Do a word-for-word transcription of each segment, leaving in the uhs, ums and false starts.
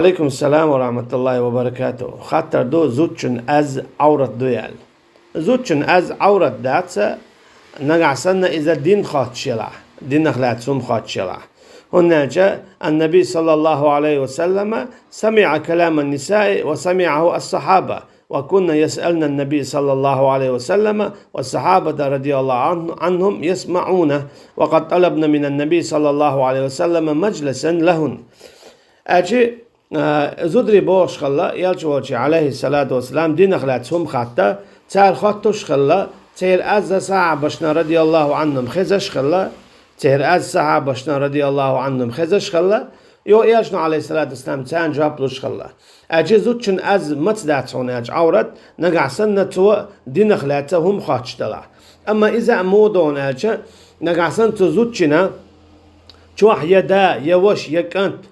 Алейкум салам ва рахматуллахи ва баракату. Хаттар ду, зудчун аз Ӏаврат ду аьлла. Зудчун аз Ӏаврат дац, нагахь санна иза дин хоттуш елахь, динах лаьцна хӀума хоттуш елахь. ХӀунда аьлча, النبي صلى الله عليه وسلم سمع كلام النساء وسمعه الصحابة، وكن يسألن النبي صلى الله عليه وسلم، والصحابة رضي الله عنه- عنهم يسمعونه، وقد طلبن من النبي صلى الله عليه وسلم مجلسا لهن. Аьлча, а, зударий бохуш хилла, Элча волчу, алейхиссалату вассалам, динах лаьцна хӀума хатта, цара хоттуш хилла, церан аз сахьабашна, радияллаху Ӏанхум, хезаш хилла, церан аз сахьабашна, радияллаху Ӏанхум, хезаш хилла, йо Элчано, алейхиссалату вассалам, царна жоп луш хилла. Аьлча зудчун аз маца дац хьуна аьлча Ӏаврат, нагахь санна цо динах лаьцна хӀума хоттуш делахь. Амма иза а муха ду хьуна аьлча, нагахь санна цу зудчуьнан чохь я да, я ваша, я кӀант,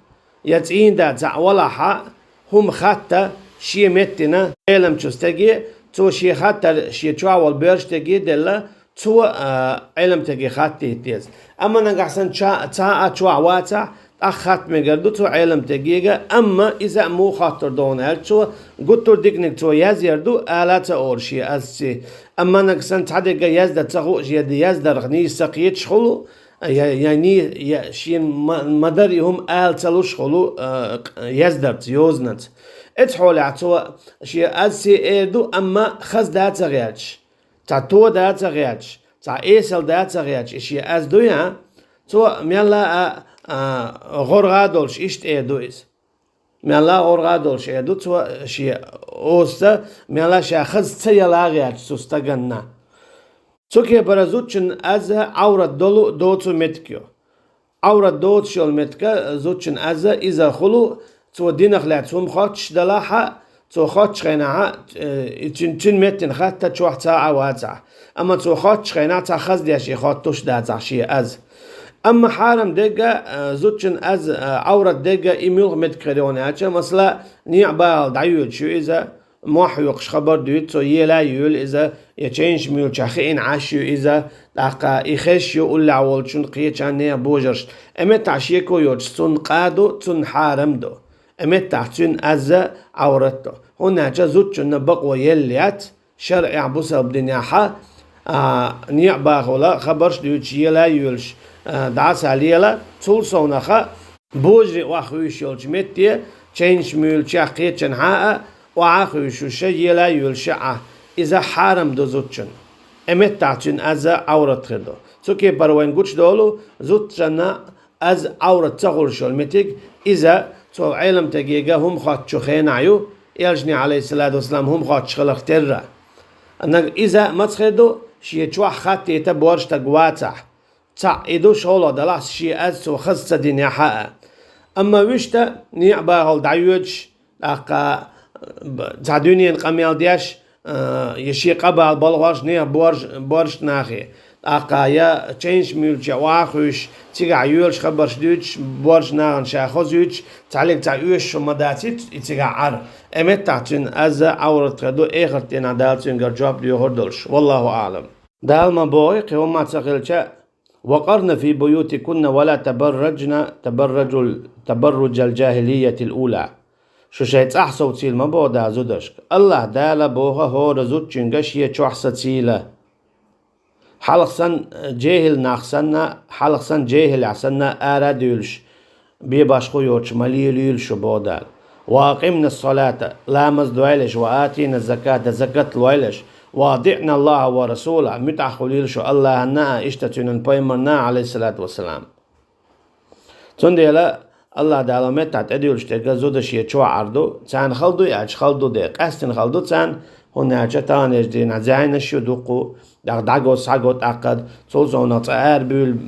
я цӀийнан да цхьаъ валахь, хӀума хатта шен меттина Ӏеламчу стаге, цо шен хаттар шен чохь волу боьрша стаге делла, цо, а, Ӏеламстаге хаттийта деза. Амма нагахь санна ча- цхьа а чохь вацахь, тӀаккха хатта мегар ду цо Ӏеламстаге, амма иза а муха хоттур ду хьуна аьлча, цо гуттар а диканиг цо язъяр ду, ала ца олу шен аз цӀе. Амма нагахь санна цхьа дерг яздан ца хууш, я яздарх нийса ца кхеташ хуьлу, я, я ни-, я шена ма-, ма-дарра и хӀума ала ца луш хуьлу, а, кх-, яздарца, йозанца. Оцу хьолехь цо шен аз цӀе эр ду, амма хаза да ца гӀерташ, цхьа то да ца гӀерташ, цхьа эсала да ца гӀерташ, и шен аз ду ян, цо мелла а, а, гӀоргӀа долуш иштта эр ду иза. Мелла а гӀоргӀа долуш эр ду цо шен озаца, мелла а ша хаза ца яла гӀерташ цу стаганна. Цу кепара зудчун аз Ӏаврат долу доцу меттиг ю. Ӏаврат доцуш йолу меттиг зудчун аз иза хуьлу, цо динах лаьцна хӀума хоттуш делахь, цо хоттучу хенахь, э, и цуьнан, цуьнан меттина хатта чохь цхьа а вацахь. Амма цо хоттучу хенахь цхьа хаза деш и хоттуш дацахь шен аз. Амма хьарам дерг а, э, зудчун аз, э, Ӏаврат дерг а и муьлха меттиг хир ю хьуна аьлча, масала, некъ бахала дӀайоьдуш ю иза, мохь хьоькхуш хабар дуьйцу цо, ела а йоьлу иза, я чайнаш муьйлучохь хиъна Ӏаш ю иза, тӀаккха и хезаш ю уллехь волчун, кхечарна, нехан божаршна. И меттахь шеко йоцуш цунна къа ду, цунна хьарам ду. И меттахь цуьнан аз Ӏаврат ду. ХӀунда аьлча зудчунна бакъо елла яц, шарӀехь, бусалба динехь, а, некъ бахала хабарш дуьйцуш, ела а йоьлуш, а, дӀа а ца лела, цул совнаха, божарий охьахуьйсуш йолчу метте, чайнаш муьйлучохь, кхечанхьа а, охьахуьйсуш а, ела а йоьлуш а, иза хьарам ду зудчунна. И меттахь цуьнан аз Ӏаврат хир ду. Цу кепара вайна гучудолу, зудчунна аз Ӏаврат ца хуьлуш йолу меттиг, иза цо Ӏеламстаге хӀума хоттучу хенахь ю, Элчане, алейхиссалату вассалам, хӀума хоттуш хиларх терра. Нагахь иза маца хир ду, шен чохь хаттийта боьрша стаг вацахь. Цхьаъ и ду, шолгӀа делахь, шен аз цо хаза ца динехь а. Амма вуьшта некъ бахала дӀайоьдуш, тӀаккха, б-, цхьа дуьненан къамел деш, а, я шен къа бала балхош нехан боьрш-, боьрша нахе, тӀаккха я чайнаш муьйлучохь охьахуьйсуш, цигахь йоьлуш хабарш дуьйцуш, боьрша нахана ша хозуьйтуш, цхьаьллиг цхьа оьшуш хӀума дац и цигахь Ӏар. И меттахь цуьнан аз Ӏаврат хир ду, эхарт дийнахь Дала цуьнгара жоп доьхур долуш. Валлаху аӀлам. Дала ма боху, кхин хӀумма ца хилча, «وقرن في بيوتكن ولا تبرجن تبرج ال-، تبرج الجاهلية الأولى». Шу шайн цӀахь совцийла ма боху Дала зудашка. АллахӀ Дала боху хӀора зудчуьнга шен чохь сацийла. Хьалха санна, жехӀил нах санна, хьалха санна, жехӀилехь санна ара а дуьйлуш, бе-башхо йоцуш ма лелийла шу, боху Дала. «وأقمن الصلاة», ламаз дойлаш, «وآتين الزكاة», закат лойлаш, «وأطعن الله ورسوله», муьтӀахь хуьлийла шу АллахӀана а, иштта цуьнан пайхамарна а, алейхиссалату вассалам. Цундела АллахӀ Дала меттахь тӀедуьйлуш дерг зуда шен чохь Ӏар ду, царна хала дуй аьлча, хала ду де, къаьстина хала ду царна, хӀунда аьлча таханлерчу дийнахь зӀенаш ю дуккха, тӀаккха дӀаго, схьаго тӀаккха, цул совнаха цкъа ара буьйлу-,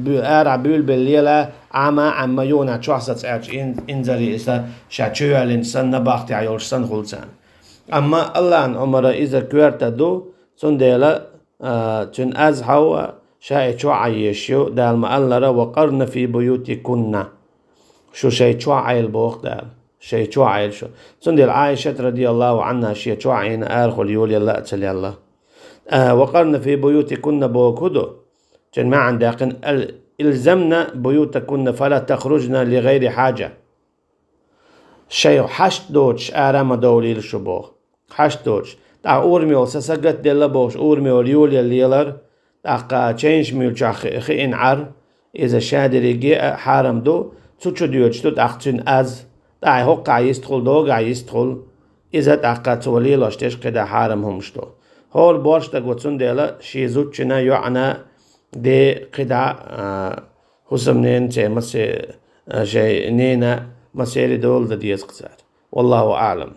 бу-, арахь буьйлабелла лела, Ӏама, Ӏамма юханехь чохь саца аьлча ин-, инзаре иза ша чу йоьллина санна, набахтехь йолуш санна хуьлу царна. Амма АллахӀан Ӏумара иза коьрта ду, цундела, а, цуьнан аз хьовва, ша и чохь Ӏан езаш ю, Дала ма-аллара: «وقرن في بيوتكن». Шу шайн чохь Ӏайла боху Дала. Шайн чохь Ӏайла шу. Цундела Ӏайшат, радияллаху Ӏанха, шен чохь Ӏийна арахула йолаелла а ца лелла. А, «وقرن في بيوتكن» боху ду. Цуьнан маьӀна даьккхина: «الزمن بيوتكن فلا تخرجن لغير حاجة». Шайх, хьашт доцуш ара ма довлийла шу боху. Хьашт доцуш. ТӀаккха урамехула сан сагатделла бохуш, урамехула йолаелла лелар, тӀаккха чайнаш муьйлучохь хи-, хиъна Ӏар, иза ша дерриге а хьарам ду, цу чу доьдуш ду тӀаккха цуьнан аз, тӀаккха хӀокхахь йистхула, догахь йистхула, иза тӀаккха цо лелош дерш кхидӀа хьарам хӀумаш ду. ХӀора борш стаг ву, цундела шен зудчунна, йоӀана, де кхидӀа, а, хӀусамнена церан масе-, а, шайн нена массеран дола дан деза-кх цара. Валлаху аӀлам.